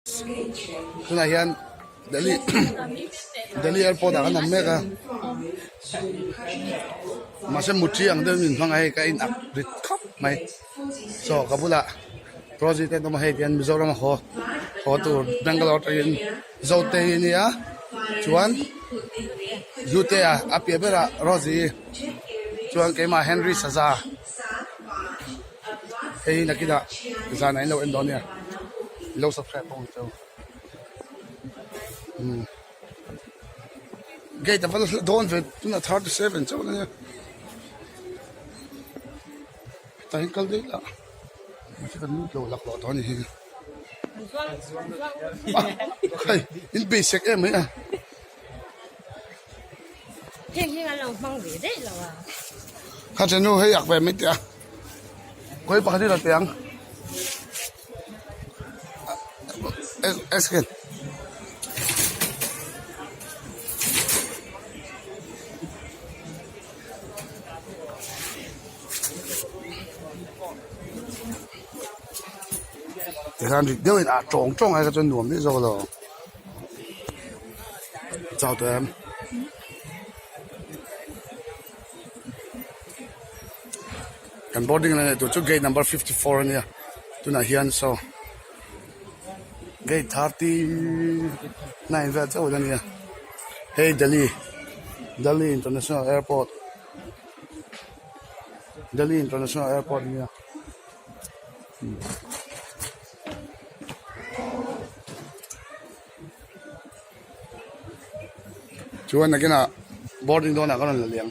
Tunah hian Delhi Delhi airport ah kan awm mek a mahse mutri ang deuhin min hmang a hei ka in ak rit khawp mai chaw ka bulah Rosie te an awm a hei tihian Mizoram a haw haw tur Bangalore atangin Zote hi a nia chuan Hlute a a piah berah Rosie chuan keimah Henry Saza. Hei hi nakinah zanah in lo en dawn nia in lo subscribe bawk ang cheu umm gate a va la dawn ve tunah 37 chauh ania hetah hian kal daih lah mahse kan lut lo laklawh tawh a ni hi hei in beisek em mai a. Heng hi an lo hmang ve daih lo a. Kha chen nu hei ak ve mai teh a. Kawih pakhat hi la teh ang. Second. Tikhan rik deuhin a tawng tawng ai kha chuan nuam daih zawk lo. Chau tawh em? Kan boarding la nei tur chu gate number 54 ania tunah hian saw gate 39 vel chauh ania hei Delhi Delhi International Airport Delhi International Airport ania. Chuan nakinah boarding dawnah ka rawn la liang.